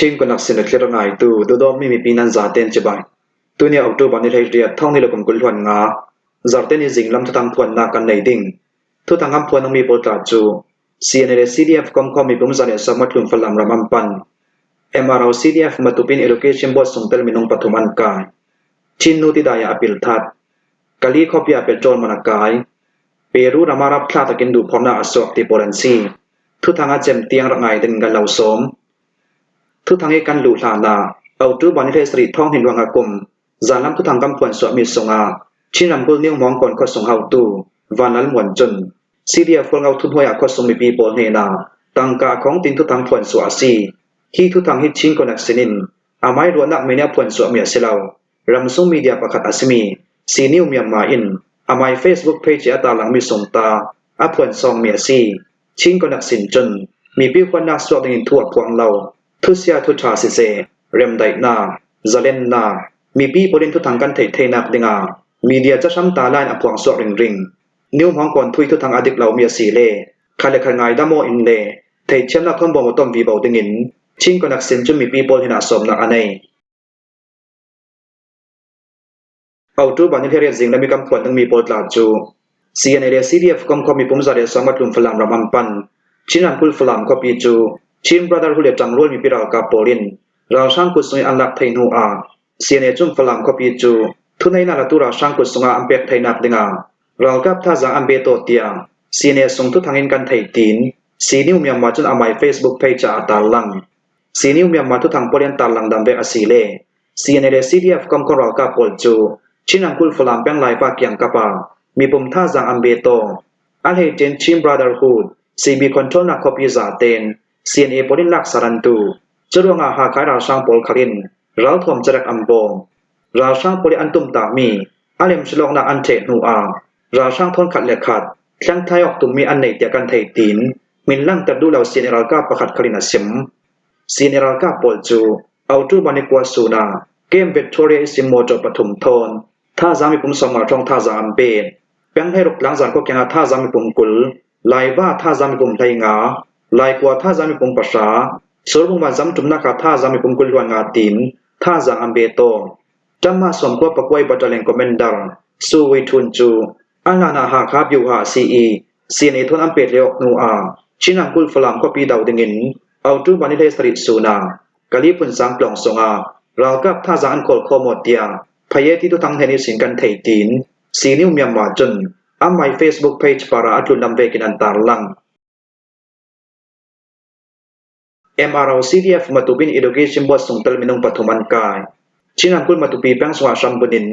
Chin kunak sin a thlir ngaitu duhdawtmi mipi nan zaten cibai. Tuni October ni 18 thong ni le kum 20 hluan nga zarhte ni zinglam thuthang phuannak kan nei ding. Thuthang an phuan mi pawl tla cu CNA le CDF komkhom mi pumza le sawmnga tlum Falam ram an pan. MRO CDF Matupin Education Board sungtel minung pathum an kai. Chin nu tidai ah a pil that. Kali khuapi ah petrol man a kai. Peru ram ah rapthla takin duhphornak a suak ti pawl an si. Thuthang a cem tiang rak ngai ding kan lo sawm. Thuthang i kan luh hlan ah October ni 17 thawng hin ruangah kum zanlam thuthang kan phuan suahmi sungah Chin ramkulh Niungmawng kawn khuasung haotu Van Lal Muan cun CDF Hualngo thuhnuai ah khuasung mipi pawl hnenah tangka khong tin thuthang phuan suah a si. Hi thuthang hi Chin Connect sinin amai ruahnak men i a phuan suahmi a si lo. Ramsung media pakhat a simi Siniu Myanmar in amai Facebook page i a tarlangmi sungta a phuan sawngmi a si. Chin Connect sin cun mipi huatnak suak dingin thu a phuang lo. Thusia thuṭha siseh, remdaihnak, zalennak, mipi pawl in thuthang kan theih theinak dingah media cahram ta line a phuang suak ringring. New Hmong Kawn thui thuthang a dik lomi a si le kha le khat ngai damaw in le theithiamnak thawngbuam a tom vivo dingin Chin Connect sin cun mipi pawl hin ah sawmnak a nei. October ni hleiriat zinglam i kan phuan dingmi pawl tla cu CNA le CDF komkhom mi pumza le sawmnga tlum Falam ram an pan. Chin ramkulh Falam khuapi cu Chin Brotherhood le ṭangrual mipi ralkap pawl in ralhrang kutzung i an lak thai hnu ah CNA cun Falam khuapi cu thuneinak latu ralhrang kutzung ah an pek thainak dingah ralkap thazaang an pe taw tiah CNA sung thuthang in kan theih tiin CNew Myanmar cun amai Facebook page ah a tarlang. CNew Myanmar thuthang pawl in tarlang dam ve a si le CNA le CDF komkong ralkap pawl cu Chin ramkulh Falam peng Laiva kiangkap ah mipum thazaang an be taw. A hleicein Chin Brotherhood CB control nak khuapi zaten CNA pawl in laksar an duh. Curuangah Hakha ralhrang pawl khal in ralthuam carek an bawm. Ralhrang pawl i an tumtakmi a lemsilawknak an ṭheh hnu ah ralhrang thawn khat le khat tlengthai awk tummi an nei tiah kan theih tiin min langhter duh lo CNA ralkap pakhat khal in a sim. CNA ralkap pawl cu Autu-Manikua Suna, Camp Victoria i sim motor pathum thawn, thazaang mipum 50 hrawng thazaang an pek. Peng 16 tlangzar khuakeng ah thazaang mipum 20, Laiva thazaang mipum 15, Laikua thazaang mipum pahra, Surbung van zamṭumnak ah thazaang mipum 25 tiin thazaang an pe tawn. Ṭamah sawmkua pakuai battalion commander Su Wui Htun cu a hlan ah Hakha Byuha a si i CNA thawn an pet lio hnu ah Chin ramkulh Falam khuapi do dingin Autu 27 Suna Kali Phunsang tlawng zongah ralkap thazaang an kawl kho maw tiah Phayeti Tuthang he nih sin kan theih tiin CNew Myanmar cun amah i Facebook page par ah a tlunlam vekin an tarlang. MRO CDF Matupi in Education Board sungtel minung pathum an kai. Chin ramkulh Matupi peng chungah hrambunh in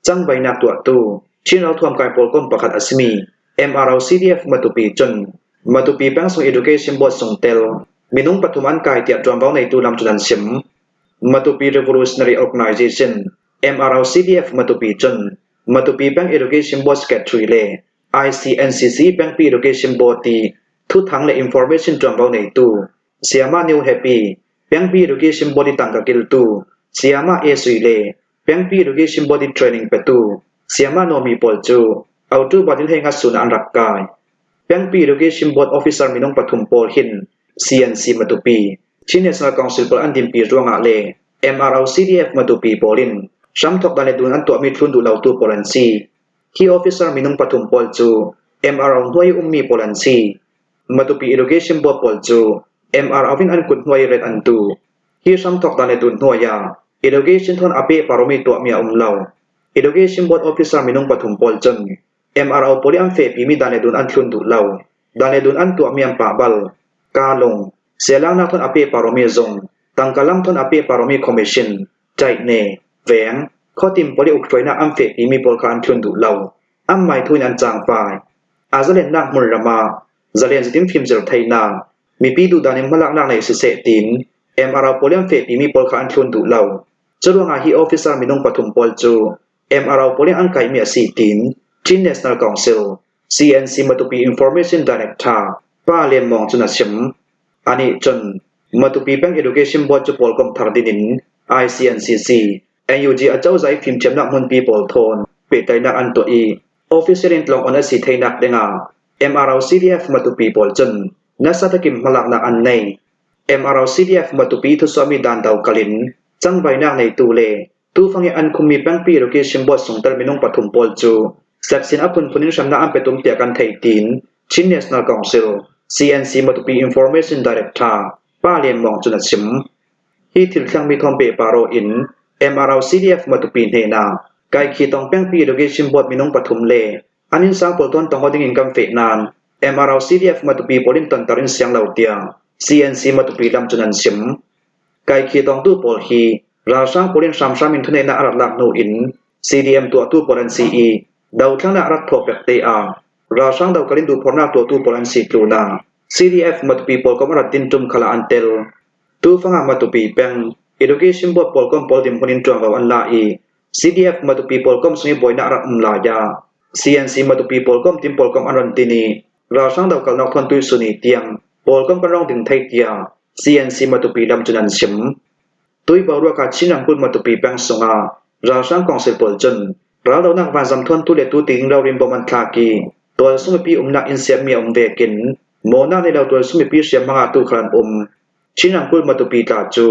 cangvainak tuahtu Chin ralthuam kai pawl kom pakhat a simi MRO CDF Matupi cun Matupi peng chung Education Board sungtel minung pathum an kai tiah ṭuanvo neitu lam cun an chim. Matupi Revolutionary Organization MRO CDF Matupi cun Matupi peng Education Board Secretary le ICNCC pengpi Education Board i thuthang le information ṭuanvo neitu Sayama New Happy, pengpi Education Board i tangka kiltu Sayama A Sui le pengpi Education Board i training petu Sayama Nomi pawl cu Autu Batil he ngasun ah an rak kai. Pengpi Education Board officer minung pathum pawl hin CNC Matupi, Chin National Council pawl an dinpi ruangah le MRO CDF Matupi pawl in hramthawk dan le dun an tuahmi thlun duh lotu pawl an si. Hi officer minung pathum pawl cu MRO hnuai i ummi pawl an si. Matupi Education Board pawl cu MRO in an kut hnuai i ret an duh. Hi hramthawk dan le dun hnuai ah Education thawn a pehparomi tuahmi a um lo. Education Board officer minung pathum pawl cun MRO pawl i an fehpimi dan le dun an thlun duh lo. Dan le dun an tuahmi an pah bal. Kaa-lung, selangnak thawn a pehparomi zung, tangka lam thawn a pehparomi commission, ṭaihne, veng, khuatim pawl i ukhruainak an fehpimi pawl kha an thlun duh lo. An maithu in an cangpai. A zalennak hmunram ah zalen zetin fimzir theinak, mipi duhdan in hmalaknak nei siseh tiin MRO pawl i an fehpimi pawl kha an thlun duh lo. Curuangah hi officer minung pathum pawl cu MRO pawl in an kaihmi a si tiin Chin National Council CNC Matupi Information Director Pa Lian Mawng cun a chim. Anih cun Matupi Peng Education Board cu pawlkomh thar ding in ICNCC, NUG acozah i fimthiamnak hmunpi pawl thawn pehtlaihnak an tuah i official in tlawng on a si theinak dingah MRO CDF Matupi pawl cun nasa takim hmalaknak an nei. MRCDF Matupi thusuahmi dan kal in cangvainak neitu le tufang i an khummi pengpi Education Board sungtel minung pathum pawl cu seksin a phunphun in hremnak an petum tiah kan theih tiin Chin National Council CNC Matupi Information Director Pa Lian Mawng cun a chim. Hi thil thlengmi thawngpe paro in MRCDF Matupi hnenah Kaikhitong pengpi Education Board minung pathum le an innsang pawl tuan tong ding in kan feh nain MRCDF Matupi pawl in tonter in siang lo tiah CNC Matupi lam cun an chim. Kaikhitongtu pawl hi ralhrang pawl in hramhram in thuneihnak a rat lak hnu in CDM tuahtu pawl an si i dothlang a rat thawk pek te ah ralhrang dokal in duhphornak tuahtu pawl an si tlun ah CDF Matupi pawl kom a rat tin tum khala an tel. Tufang ah Matupi peng Education Board pawl kom pawl dimhmun in ṭuanvo an la i CDF Matupi pawl kom sung i buainak a rak um lai ah CNC Matupi pawl kom tin pawl kom an ron tin i ralhrang dokalnak thawn tuisuni tiang pawl kom kan rong ding thei tiah CNC Matupi lam cun an chim. Tui boruak ah Chin ramkulh Matupi peng sungah ralhrang kongsil pawl cun raldohnak vanzam thawntu le tuting raurin bom an thlak i tualsung mipi umnak inn siammi a um vekin mawnak nei lo tualsung mipi hriamhmang ah tukhal an um. Chin ramkulh Matupi tla cu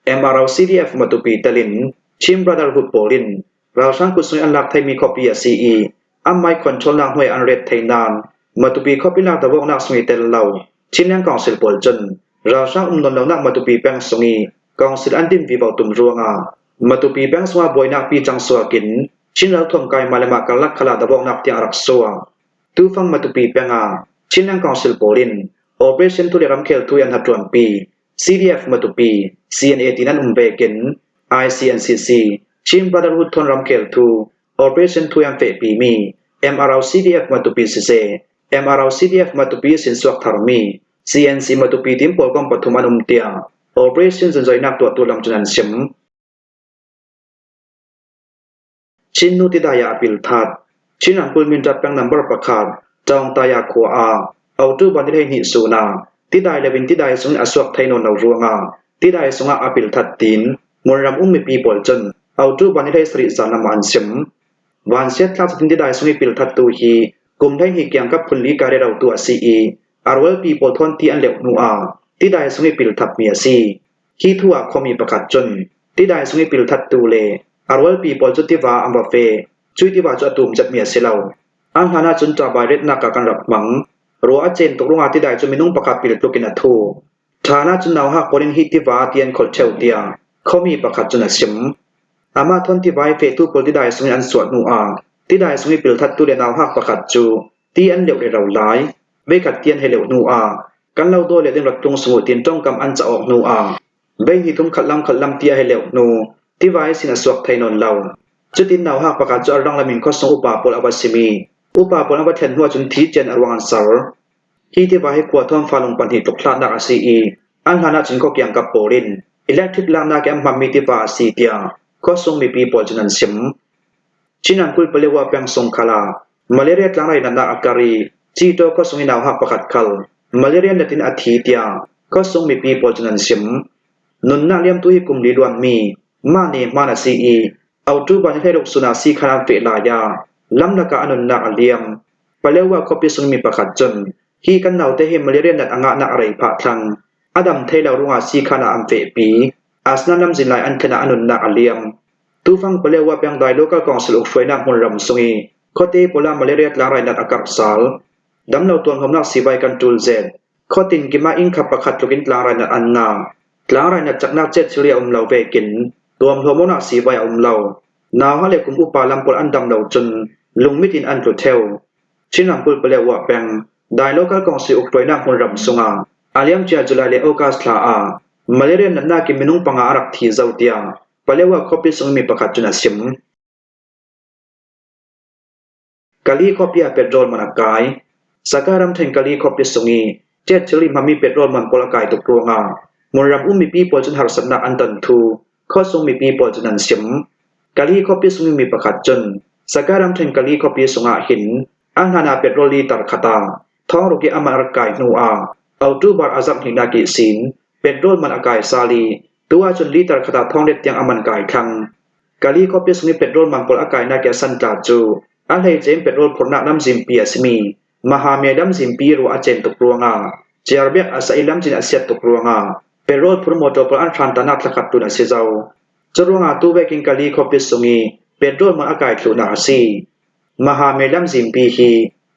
MRO CDF Matupi telin Chin Brotherhood pawl in ralhrang kutsung an lak theimi khuapi a si i an control nak hnuai an ret thei nain Matupi khuapi lak dawhnak sung i tel lo Chinland Council pawl cun ralhrang um nawn lonak Matupi peng sung i council an din vivo tum ruangah Matupi peng sungah buainak pi cang suakin Chin ralthuam kai mah le mah karlak khala dawhnak tiang a rak suak. Tufang Matupi peng ah Chinland Council pawl in Operation tu le ramkhel tu an hatuanpi CDF Matupi, CNA tin an um vekin ICNCC, Chin Brotherhood thon ramkhel thu Operation thu an fehpi mi MRO CDF Matupi siseh, MRO CDF Matupi sin suak tharmi CNC Matupi tin pawl kong pathum an um tiah Operation zunzoinak tuahtu lam cun an chim. Chin nu tidai ah a pil that. Chin ramkulh Mindat peng number pakhat Taungtaya khua ah October ni 12 sun ah tidai lo in tidai sung in a suak thai nawn lo ruangah tidai sungah a pil that tiin Hmunram um mipi pawl cun October ni 17 zan lam ah an chim. Vanchiat thlak cutin tidai sung i pil thattu hi kum 12 kiangkap phunli kai rotu a si i a rualpi pawl thawn ti an leuh hnu ah tidai sung i pil thapmi a si. Hi thu ah khuami pakhat cun tidai sung i pil thattu le a rualpi pawl cu tiva an va fe. Cui tiva cu a tum zetmi a si lo. An hlan ahcun ṭabai retnak ah kan rak hmang. Ruah a cen tuk ruangah tidai cu minung pakhat pil tluk in a thu. Ṭhan ahcun nauhak pawl in hi tiva ti an kholh ṭheo tiah khuami pakhat cun a chim. Amah thawn tiva i fehtu pawl tidai sung in an suah hnu ah tidai sung i pil thattu le nauhak pakhat cu ti an leuh rero lai. Veikhat ti an hei leuh hnu ah kan lo daw le ding rak tlung sung u tiin ṭawngkam an caawk hnu ah Vei hnih thum khat lam khat lam ti a hei leuh hnu tiva i sin a suak thai nawn lo. Cutin nauhak pakhat cu a rang in khuasung upa pawl a va sim i upa pawl an va thlen hnu ahcun thi cian a ruang an ser. Hi tiva hi khua thawng falung pahnih tluk hlatnak a si i an hlan ahcun khuakiang kap pawl in electric laknak i an hmanmi tiva a si tiah khuasung mipi pawl cun an chim. Chin ramkulh Palewa peng sung khal ah malaria tlangrai natnak a kar i Citaw khuasung i nauhak pakhat khal malaria nat in a thi tiah khuasung mipi pawl cun an chim. Nunnak liamtu hi kum li luanmi mah nih hmaan a si i October ni 16 sun ah siikhan an feh lai ah lamlak ah a nunnak a liam. Palewa khuapi sungmi pakhat cun hi kan naute hi malaria nat a ngahnak a rei phah thlang. A dam thai lo ruangah siikhan ah an fehpi. Asnain lamzin lai an thlen ah a nunnak a liam. Tufang Palewa pengdai local council ukhruainak hmunram sung i khuate pawl ah malaria tlangrai nat a karh sal. Damlo tuanhawmnak siivai kan ṭul zet. Khuatin kim ah inn kha pakhat tluk in tlangrai nat an ngah. Tlangrai nat caknak cet thilri a um lo vekin tuamhlawm awknak siivai a um lo. Nauha le kum upa lam pawl an dam lo cun lungmit in an tlu ṭheo. Chin ramkulh Palewa peng Dai local council ukhruainak hmunram sungah a liamcia July le August thla ah malaria natnak in minung panga a rak thi zau tiah Palewa khuapi sungmi pakhat cun a chim. Kali khuapi ah petrol man a kai. Saka ramṭhen Kali khuapi sung i ṭet thilri hmangmi petrol man pawl a kai tuk ruangah hmunram um mipi pawl cun harsatnak an ton thu khuasung mipi pawl cun an chim. Kali khuapi sung i mi pakhat cun Saka ramṭhen Kali khuapi sungah hin a hlan ah petrol liter khat ah thongruk i a man a rak kai hnu ah October a zarh hnihnak i sin petrol man a kai sal i tu ahcun liter khat ah thonglet tiang a man kai thlang. Kali khuapi sung i petrol man pawl a kainak i a santla cu a hleice in petrol phurhnak lamzimpi a simi Mahame lamzimpi ruah a cen tuk ruangah Ciarbek a sa i lamzin a siat tuk ruangah Petrol phur motor pawl an hrantanak thlakhat tlun a si zau. Curuangah tuvekin Kali khuapi sung i petrol man a kai thluhnak a si. Mahame lamzimpi hi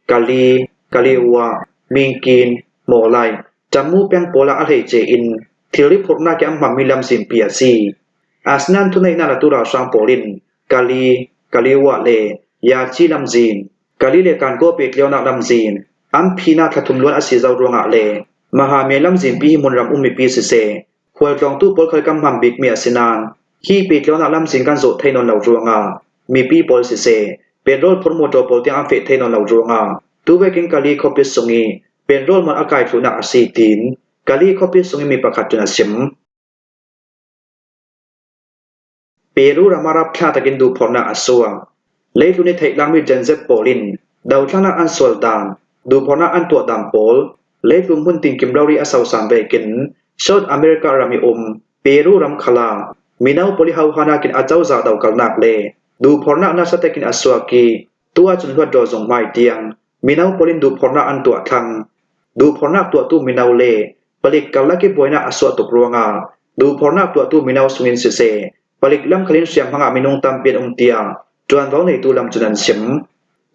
Kali, Kaliwa, Mingkin, Mawlai, Tamu peng pawl ah a hleice in thilri phurhnak i an hmanmi lamzimpi a si. Asinain thuneihnak latu ralhrang pawl in Kali, Kaliwa le Yaci lamzin, Kali le Kankaw petlionak lamzin an phinak thlathum luan a si zau ruangah le Mahame lamzimpi hi hmunram um mipi siseh, khualtlawngtu pawl khal kan hman bikmi a si nain hi petlionak lamzin kan zawh thai nawn lo ruangah mipi pawl siseh, petrol phur motor pawl tiang an feh thai nawn lo ruangah tuvekin Kali khuapi sung i petrol man a kai thluhnak a si tiin Kali khuapi sung i mi pakhat cun a chim. Peru ram ah rapthla takin duhphorhnak a suak. Leitlun i theitlangmi Gen Z pawl in dothlannak an sual dan, duhphorhnak an tuah dan pawl, leitlun hmun tinkim rori a sosam vekin South America ram i um Peru ram khala mino pawl i hohana kin acozah dokalnak le duhphorhnak nasa takin a suak i tu ahcun hluatdaw zung hmai tiang mino pawl in duhphorhnak an tuah thlang. Duhphorhnak tuahtu mino le palik karlak i buainak a suah tuk ruangah duhphorhnak tuahtu mino sungin siseh, palik lamkhal in hriamhmang ah minung tampi an um tiah ṭuanvo ngeitu lam cun an chim.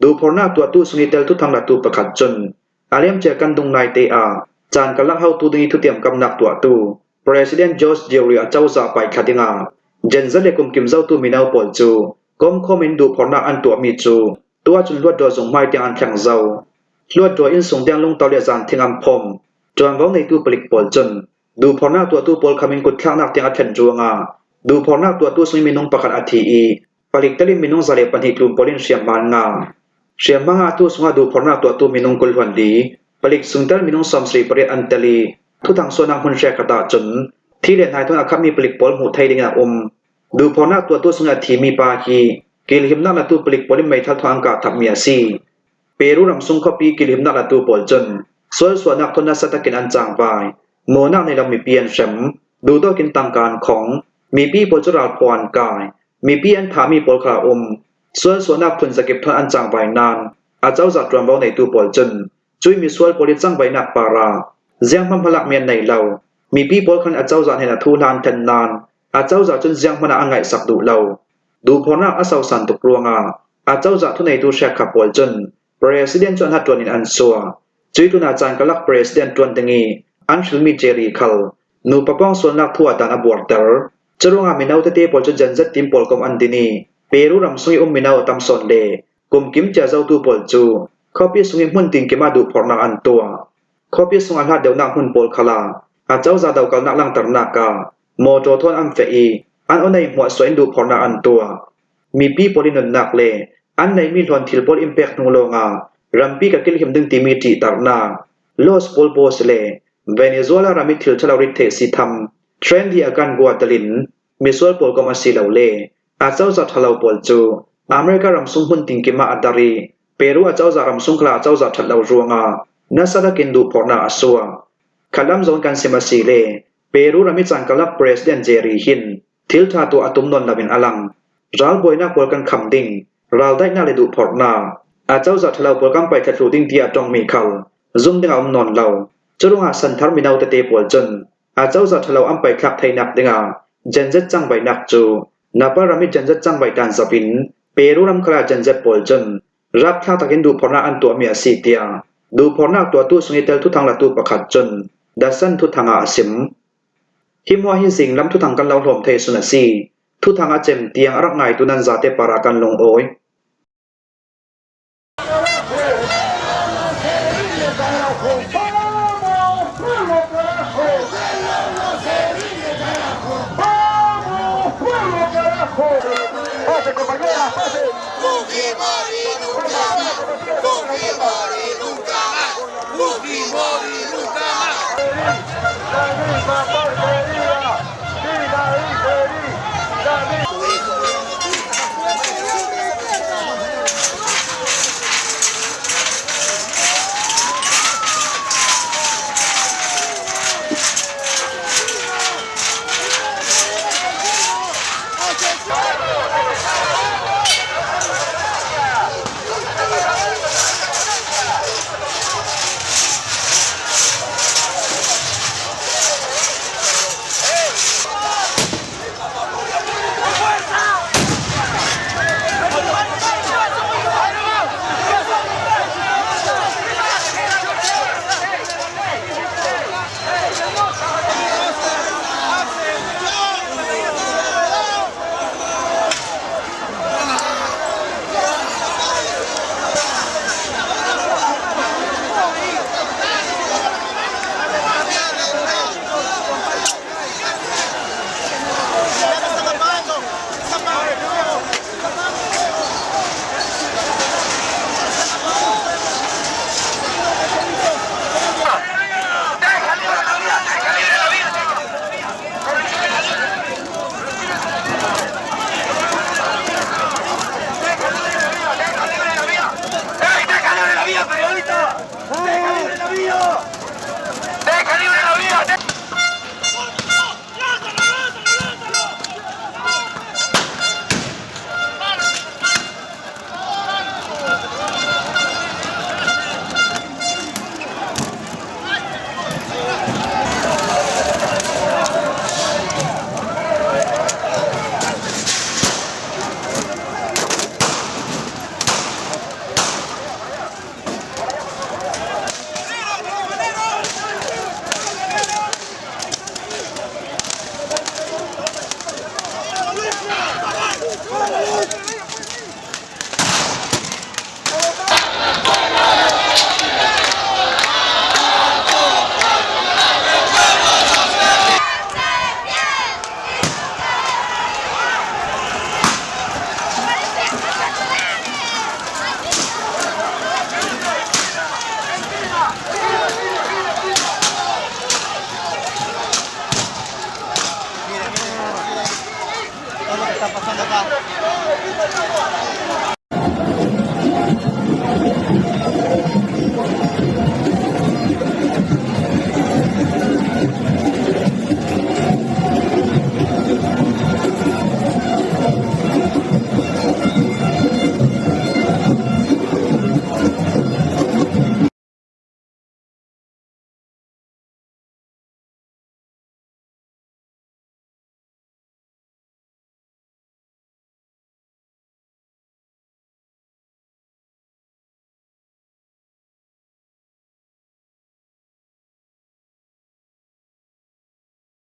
Duhphorhnak tuahtu sung i tel thuthang latu pakhat cun a liamcia kan dung naite ah caan karlak haotu ding i thutiamkamnak tuahtu President George Dewey acozah paithla dingah Gen Z le kumkim zotu mino pawl cu komkhawm in duhphorhnak an tuahmi cu Tu ahcun Hluatdaw zung hmai tiang an thleng zau. Hluatdaw innsung tiang lungto le zaanthing an phom. Ṭuanvo ngeitu palik pawl cun duhphornak tuahtu pawl kham in kutthlaknak tiang a thlen ruangah duhphornak tuahtu sung minung pakhat a thi i palik tal in minung 102 tlum pawl in hriamhma an ngah. Hriamhma ngahtu sungah duhphornak tuahtu minung 20 hluan li, palik sungtel minung 78 an tel i thuthang sualnak hmun hrekhat ahcun thi le hnaithon a khammi palik pawl hmuh thei ding in a um. Duhphornak tuahtu sungah a thimi pa hi kilhimnak latu palik pawl in meithal thawng an kah thapmi a si. Peru ram sung khuapi kilhimnak latu pawl cun sualsuahnak thon nasa takin an cangvai. Mawnak nei lo mipi an hrem. Duhdawk in tangka an khong. Mipi pawl cu ralphaw an kai. Mipi an thahmi pawl kha a um. Sualsuahnak phun zakip thon an cangvai nain acozah ṭuanvo neitu pawl cun cui misual pawl i cangvainak para zianghmanh hmalakmi an nei lo. Mipi pawl khan acozah hnen a thu hlan then nain Acozah cun zianghmanh ah a ngaihsak duh lo. Duhphornak a sosan tuk ruangah acozah thuneitu hriakkha pawl cun President cu an ṭuan in an sua. Cui tun ah caan karlak President ṭuan ding i an hrilmi Jerry khal nupa pawng sualnak thu ah dan a buarter. Curuangah mino tete pawl cu Gen Z team pawl kom an din i Peru ram sung i um mino a tam sawn le kumkim cia zotu pawl cu khuapi sung i hmun tinkim ah duhphorhnak an tuah. Khuapi sung a hlat deuhnak hmun pawl khal ah acozah dokalnak langhternak ah Mawṭaw thawn an feh i an aw-nei hmuahsuai in duhphorhnak an tuah. Mipi pawl i nunnak le an neihmi hlawn thil pawl in pek hnu lawngah rampi ka kilhim ding timi ṭihtarnak, Los Polvos le Venezuela ram i thil ṭhalo rittheh siitham Tren de Aragua telin misual pawl kong asilole acozah ṭhalo pawl cu America ram sung hmun tinkim ah a dar i Peru acozah ram sung kha acozah ṭhat lo ruangah nasa takin duhphorhnak a suah. Khalam zawn kan sim a si le Peru ram i cangkalak President Jerry hin thil ṭha tuah a tum nawn loin a lang. Ralbuainak pawl kan kham ding, raldaihnak le duhphorhnak, acozah ṭhalo pawl kan paih thlu ding tiah a tongmi khal zum ding a um nawn lo. Curuangah santhar mino tete pawl cun acozah ṭhalo an paithlak theinak dingah Gen Z cangvaihnak cu Nepal ram i Gen Z cangvaih dan zap in Peru ram khal ah Gen Z pawl cun rapthlak takin duhphorhnak an tuahmi a si tiah duhphorhnak tuahtu sung i tel thuthang latu pakhat cun Dasan thuthang ah a sim. Hi hmuah hi zinglam thuthang kan lo hlawm thei sun a si. Thuthang a cem tiang a rak ngaitu nan zate par ah kan lungawi. Fujimori.